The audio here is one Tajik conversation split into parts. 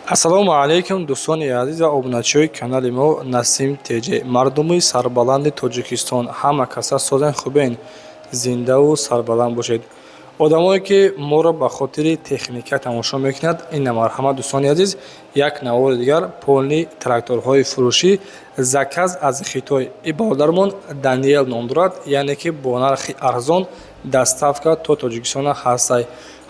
Ассалому алайкум, дӯстони азиз ва обуначиҳои канали мо Насим ТЖ, мардуми сарбаланди Тоҷикистон. Ҳама каса созен, хубен, зиндаву сарбаланд бошед. Одамое ки моро ба хотири техника тамошо мекунад, ин марҳамат, дӯстони азиз, як навори дигар, полный тракторҳои фурӯшӣ, заказ аз Хитой. И бародармон Даниел ном дорад, яъне ки бо нархи арзон доставка то Тоҷикистона ҳастай.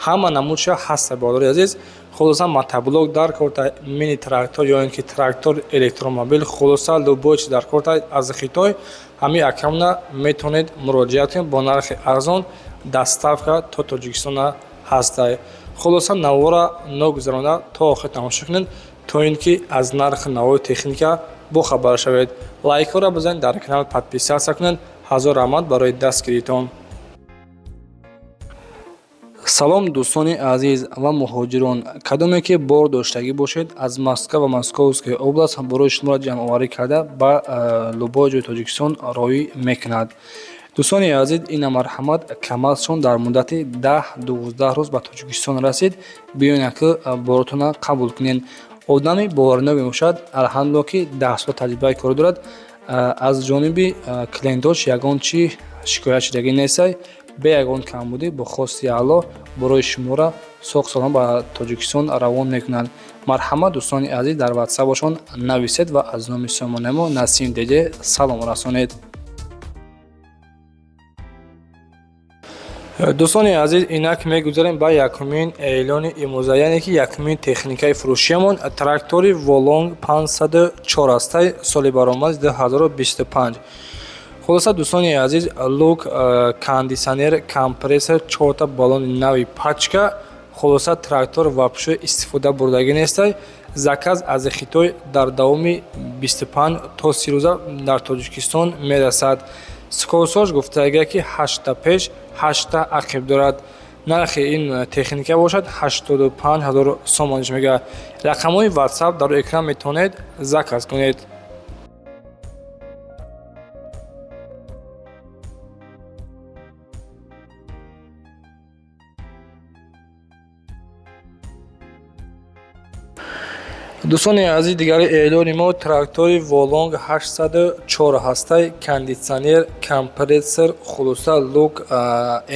Ҳама намудша ҳастай, бародари азиз. Хулоса, мотоблок дар корта, мини трактор ё ин ки трактор, электромобил, хулоса, любой чи дар корта аз Хитой, ҳамин акамна метавонед муроҷиат кунед, бо нархи арзон доставка то Тоҷикистона ҳастай. Хулоса, навора ногузаронда то охир тамошо кунед, то ин ки аз нархи навои техника бохабар шавед. Лайкҳоро бизанед, дар канал подписаться кунед. Ҳазор раҳмат барои дастгиритон. Салом, дӯстони азиз ва муҳоҷирон. Кадоме ки бор доштагӣ бошед аз Москва ва Московская область, барои шуморо ҷамъоварӣ карда ба любой ҷои Тоҷикистон роҳӣ мекунад. Дӯстони азиз, ина марҳамат, КамАЗшон дар муддати 10-12 рӯз ба Тоҷикистон расид. Биёед, ки боротона қабул кунед. Одами боваринок мебошад, алҳамдулилло, ки 10 сол таҷрибаи корӣ дорад. Аз ҷониби клиентош ягон чӣ шикоят шудагӣ нестай. Бе ягон камбудӣ, бо хости Аллоҳ, барои шуморо соқ салом ба Тоҷикистон равон мекунанд. Марҳамат, дӯстони азиз, дар ватсапашон нависед ва аз номи сомонаи мо Насим ТЖ салом расонед. Дӯстони азиз, инак мегузарем ба якумин эълони имрӯза, яъне ки якумин техникаи фурӯшиямон трактори Волонг 504 ҳастай, соли баромади 2025. Хулоса, дӯстони азиз, люк, кондитсионер, компрессор, чорта баллони нави пачка. Хулоса, трактор вообще истифода бурдагӣ нестай. Заказ аз Хитой, дар давоми 25 то 30 рӯза дар Тоҷикистон мерасад. Скоростьош гуфтага, ки ҳашта пеш, ҳашта ақиб дорад. Нархи ин техника бошад 85 000 сомониш мега. Рақамҳои ватсап дар экран, метавонед заказ кунед. Дӯстони азиз, дигари эълони мо трактори Волонг 804 ҳастай. Кондитсионер, компрессор, хулоса, люк,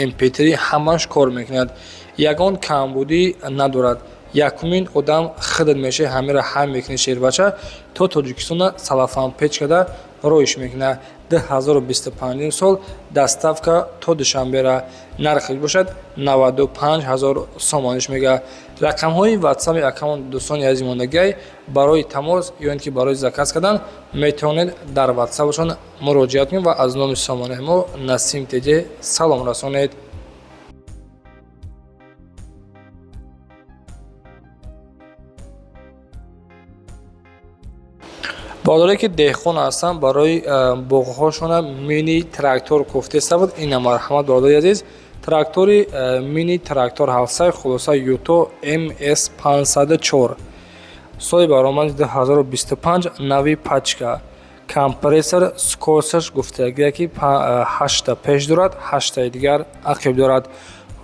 mp3, ҳамаш кор мекунад, ягон камбудӣ надорад. Якумин одам худат мешавӣ, ҳамеро ҳам мекунӣ, шербача, то Тоҷикистона салафанпеч карда роиш мекунад. 2025 сол, доставка то Душанбера, нархаш бошад 95 000 сомониш мега. Рақамҳои ватсапи акамон, дӯстони азиз, мондагиай. Барои тамос ё ин ки барои заказ кардан метавонед дар ватсапашон муроҷиат кунед ва аз номи сомонаи мо Насим ТЖ салом расонед. Бародаре ки деҳқон ҳастанд, барои боғҳошона мини трактор кофтеста буд. Ина марҳамат, бародари азиз, трактори мини трактор ҳафтсай. Хулоса, Юто МС 504, соли баромади 2025, нави пачка, компрессор, скоростьаш гуфтагия, ки ҳашта пеш дорад, ҳаштаи дигар ақиб дорад.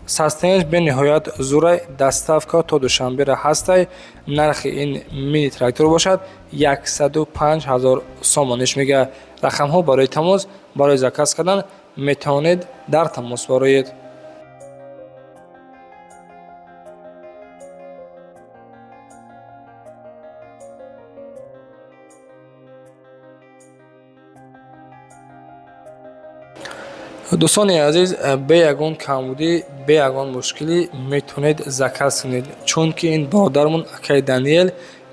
Состояниеш бениҳоят зурай. Доставка то Душанбера ҳастай. Нархи ин мини трактор бошад 105 000 сомониш мега. Рақамҳо барои тамос, барои заказ кардан метавонед дар тамос бароед. Дӯстони азиз, бе ягон камбудӣ, бе ягон мушкилӣ метавонед заказ кунед, чунки ин бародармон акаи Даниел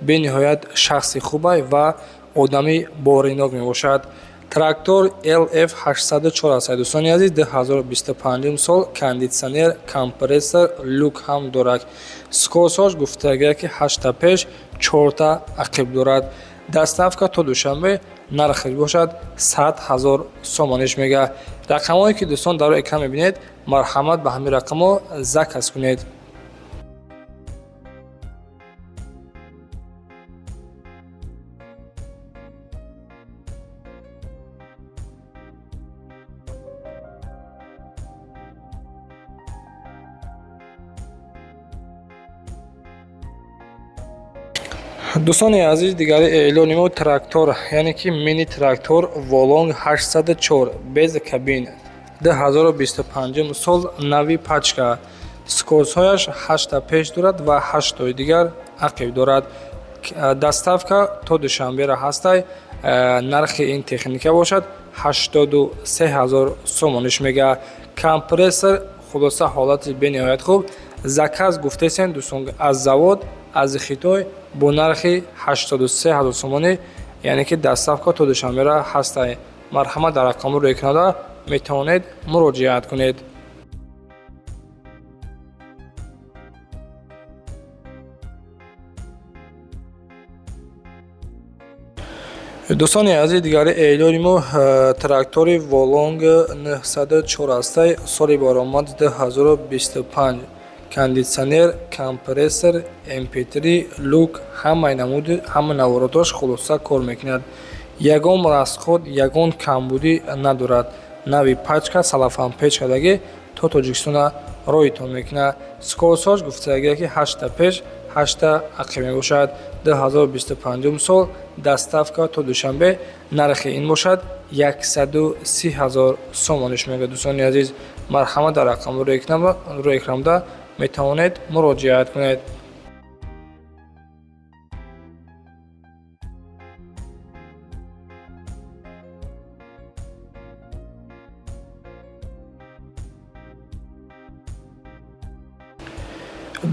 бениҳоят шахси хубай ва одами боринок мебошад. Трактор LF 804 аст, дӯстони азиз, 2025 сол, кондитсионер, компрессор, люк ҳам дорад. Скоростьош гуфтагия, ки ҳашта пеш, чорта ақиб дорад. Доставка то Душанбе, нархаш бошад 100 000 сомониш мега. Рақамҳое ки, дӯстон, дар экран мебинед, марҳамат, ба ҳамин рақамҳо заказ кунед. Дӯстони азиз, дигари эълони мо трактор, яъне ки мини трактор Волонг 804 без кабин, 2025 сол, нави пачка, скоростьҳояш ҳашта пеш дорад ва ҳаштои дигар ақиб дорад. Доставка то Душанбера ҳастай. Нархи ин техника бошад 83 000 сомониш мега. Компрессор, хулоса, ҳолати бениҳоят хуб. Заказ гуфтесен, дӯстон, аз завод, аз Хитой бо нархи 83 000 сомонӣ, яъне ки доставка то Душанбера ҳастай. Марҳамат, дар рақамҳо рӯи экранда метавонед муроҷиат кунед. Дӯстони азиз, дигари эълони мо трактори Волонг 904 ҳастай, соли баромад 2025, кондитсионер, компрессор, mp3, люк, ҳамаи намуди, ҳама наворотош, хулоса, кор мекунад. Ягон расход, ягон камбудӣ надорад. Нави пачка, салафан печ кардагӣ, то Тоҷикистона роҳитон мекунад. Скоростьҳош гуфтагие ки ҳашта пеш, ҳашта ақиб мебошад. 2025 сол, доставка то Душанбе, нархи ин бошад 130 000 сомониш мегӯяд. Дӯстони азиз, марҳамат, дар рақамҳо рӯи экранда метавонед муроҷиат кунед.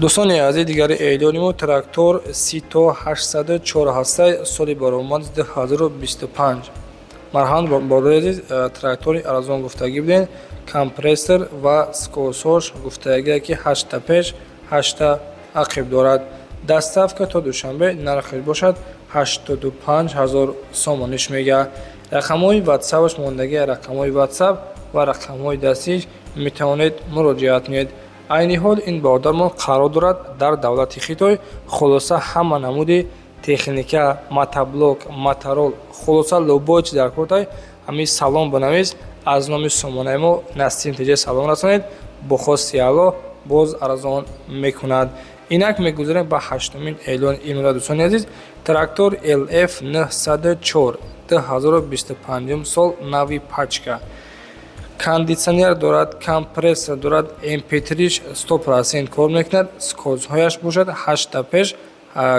Дӯстони азиз, дигари эълони мо трактор Сито 804 ҳастай, соли баромад 2025. Марҳамат, бародари азиз, трактори арзон гуфтагӣ будем. Компрессор ва скоростьҳош гуфтагие ки ҳашта пеш, ҳашта ақиб дорад. Доставка то Душанбе, нархаш бошад 85 000 сомониш мега. Рақамҳои ватсапаш мондагӣ, рақамҳои ватсап ва рақамҳои дастиш метавонед муроҷиат кунед. Айни ҳол ин бародармон қарор дорад дар давлати Хитой. Хулоса, ҳама намуди техника, мотоблок, мотороллер, хулоса, любой чи дар кортай, ҳамин салом бинавис, аз номи сомонаи мо Насим ТЖ салом расонед, бо хости Аллоҳ боз арзон мекунад. Инак мегузарем ба ҳаштумин эълони имрӯза. Дӯстони азиз, трактор LF 904, 2025 сол, нави пачка, кондитсионер дорад, компрессор дорад, mp3 100% кор мекунад. Скоростьҳояш бошад ҳашта пеш,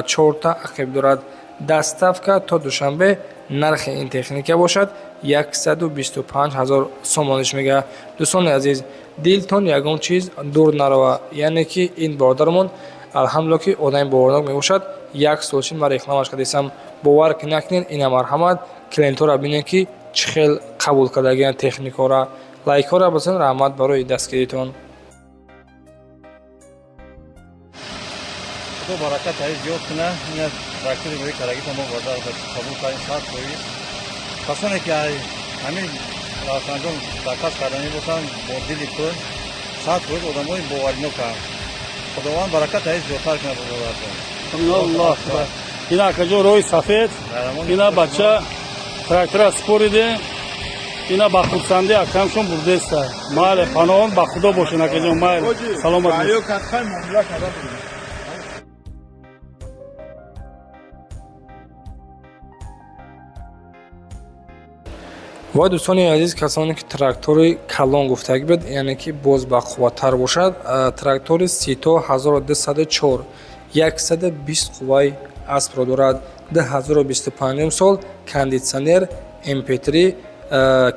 чорта ақиб дорад. Доставка то Душанбе, нархи ин техника бошад 125 000 сомониш мега. Дӯстони азиз, дилтон ягон чиз дур нарава, яъне ки ин бародармон, алҳамдулилла, ки одами боварнок мебошад. Як сол шид ман рекламаш кардисам, бовар ки накунед, ина марҳамат, клиентҳоро бинед, ки чӣ хел қабул кардагиан техникаро. Лайкҳоро бизан. Раҳмат барои дастгиритон. Худо баракат ҳай зиёд куна. Ина трактори рӯи карагита мо қабул кардем 100%. Касоне ки ҳамин Равшанҷон заказ карданӣ бошанд, бо дили пур, 100% одамои бовариноканд. Худованд баракат ҳай зиёдтар кунад бодаратон. Аллоҳ акбар! Ина, акаҷон, роҳи сафед, ина бача трактора спориде, ина ба хурсандӣ акамшон бурдеста. Майли, паноҳон ба Худо бошен, акаҷон, майли, саломат бош. Ва дӯстони азиз, касоне ки трактори калон гуфтагӣ буд, яъне ки боз бақувваттар бошад, трактори Сито 1204, 120 қувваи аспро дорад, 2025 сол, кондитсионер, mp3,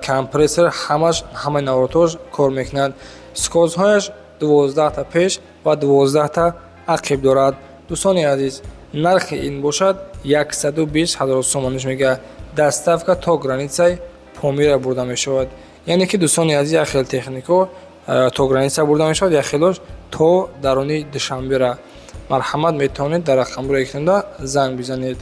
компрессор, ҳамаш, ҳамаи наворотош кор мекунад. Скоростьҳояш 12та пеш ва 12та ақиб дорад. Дӯстони азиз, нархи ин бошад 120 000 сомониш мега. Доставка то границаи Помира бурда мешавад, яъне ки, дӯстони азиз, як хел технико то граница бурда мешавад, як хелош то даруни Душанбера. Марҳамат, метавонед дар рақамҳои экранда занг бизанед.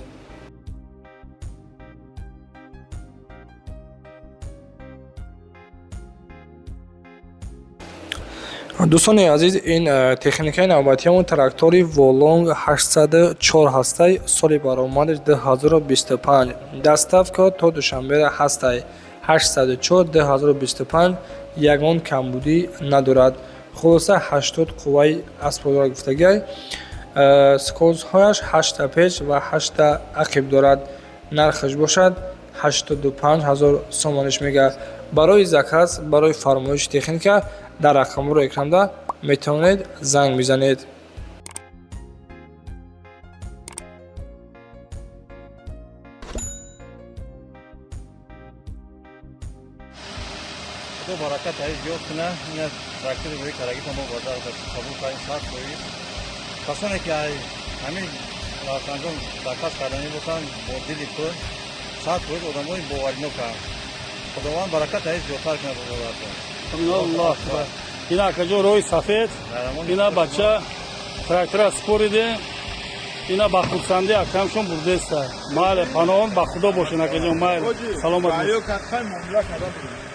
Дӯстони азиз, ин техникаи навбатиамон трактори Волонг 804 ҳастай, соли баромадаш 2025, доставка то Душанбера ҳастай. 804, 2025, ягон камбудӣ надорад. Хулоса, 80 қувваи аспро дорад гуфтагиай. Сколсҳояш 8 пеш ва 8 ақиб дорад. Нархаш бошад 85 ҳазор сомониш мега. Барои заказ, барои фармоиши техника дар рақамҳоро экранда метавонед занг бизанед. Худо баракат ҳай зиёд куна. Ина трактори рӯи карагита мо базар қабул кардем 100%. Касоне ки ҳамин равшанҷон заказ карданӣ бошанд, бо дили пур 100% одамои бовариноканд. Худованд баракат ҳай зиёдтар кунад боборатон. Аллоҳ акбар. Ина акаҷон роҳи сафед, ина бача трактора спориде, ина ба хурсандӣ акамшон бурдеста. Майли, паноҳон ба Худо бошен акаҷон, майли. Саломат бошед.